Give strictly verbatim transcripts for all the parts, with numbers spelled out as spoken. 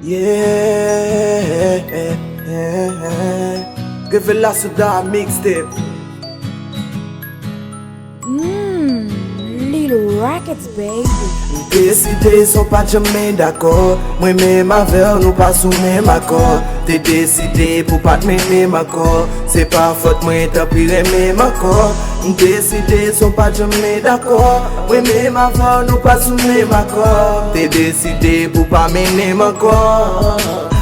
Yeah. Revelasyon da mixtape. Mmm, Lil Rockets, baby. M deside san w pa t janm men dakò. Mwen menm avè w, nou pa sou menm akò. Te deside pou pa t mennen m ankò. Se pa fòt mwen, tanpri renmen m ankò. M deside san w pa t janm men dakò. Mwen menm avè w, nou pa sou menm akò. M te deside pou pa mennen m ankò.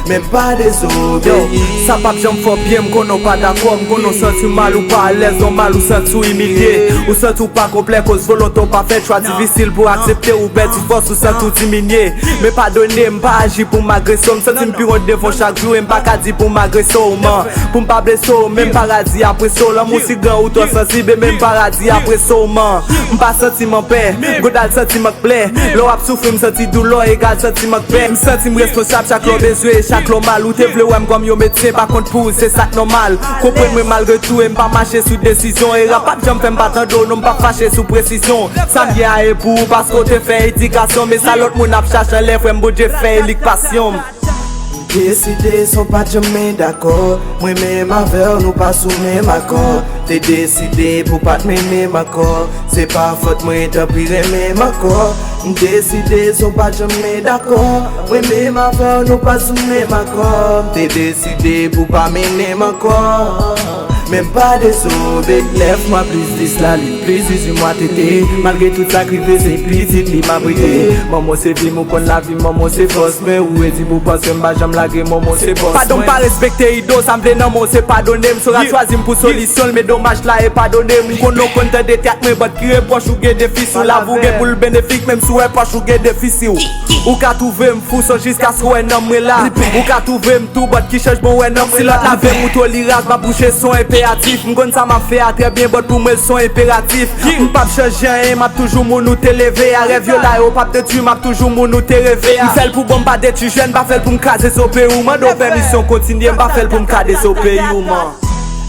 Men m pa dezobeyi. Sa p ap janm fè w byen, m konnen w pa dakò. M konnen w santi w mal, ou pa alèz, nòmal ou santi w imilye. Ou santi w pa konplè, koz volonte w pa fèt. Chwa difisil pou aksepte, ou pèdi fòs, ou santi w diminye. Men padone m, pa aji pou m agrese w. M santi m pi wont devan w chak jou, e m pa ka di pou m agrese w, man. Pou m pa blese w, menm paradi apresye w. Lanmou si gran ou twò sansib, e menm paradi apresye w, man. M pa santi m anpè, m konn al santi m anplè. Lè w ap soufri, m santi doulè egal santi mank pè. M santi m responsab chak lè w bezwen e chak lè w mal. Ou te vle wè m kòm yon medsen, pa kont pou ou, se sa k nòmal. Konprann mwen malgre tou, e m pa mache sou desizyon. Era p ap janm fè m pa tande w, non, m p ap fache sou presizyon. Sa m ye a e pou ou, paske w te fè edikasyon. Men sa lòt moun ap chache anlè, frè m, Bondye fè e li k pasyon m. M deside san w pa t janm men dakò. Mwen menm avè w, nou pa sou menm akò. Te deside pou pa t mennen m ankò. Se pa fòt mwen, tanpri renmen m ankò. M deside san w pa t janm men dakò. Mwen menm avè w, nou pa sou menm akò. M te deside pou pa mennen m ankò. Men m pa dezobeyi. Nèf mwa plis dis lalin, plis dizuit mwa tete. Malgre tout sa k rive, se pitit li m ap rete. Manman w se vi m, ou konn lavi m, manman w se fòs mwen. Ou redi pou panse m pa janm lage, manman w se bòs mwen. Padon, m pa respekte ido, sa m vle nan men w se padone m. Si w t chwazi m pou solisyon l, men domaj la e padone m. M konnen w konn tande tèt mwen, but ki repwòch ou gen defisi w. Lavi w gen pou l benefik, menm si w wè pòch ou gen defisi w. Ou ka twouve m fou, so jiskaske w wè nan mwen la. Ou ka twouve m tou, but ki chanjman w wè nan mwen la. Si lòt la vle m ou toleransye, m ap bouche son enpeyatif. M konn sa m ap fè a trè byen, but pou mwen l son enperatif. M p ap chanje anyen, m ap toujou moun ou te leve a. Rèv yo la, yo p ap detwi, m ap toujou moun ou te reve a. M fè l pou bon, m pa detwi jèn, m pa fè l pou m kraze zo peyi w. Mande w pèmisyon kontinye, m pa fè l pou m ka dezobeyi w, man.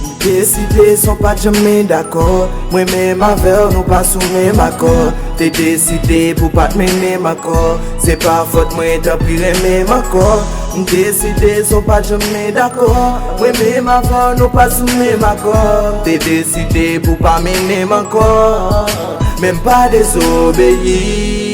M deside san w pa t janm men dakò. Mwen menm avè w, nou pa sou menm akò. Te deside pou pa t mennen m ankò. Se pa fòt mwen, tanpri renmen m ankò. M deside san w pa t janm men dakò. Mwen menm avè w, nou pa sou menm akò. M te deside pou pa mennen m ankò. Men m pa dezobeyi.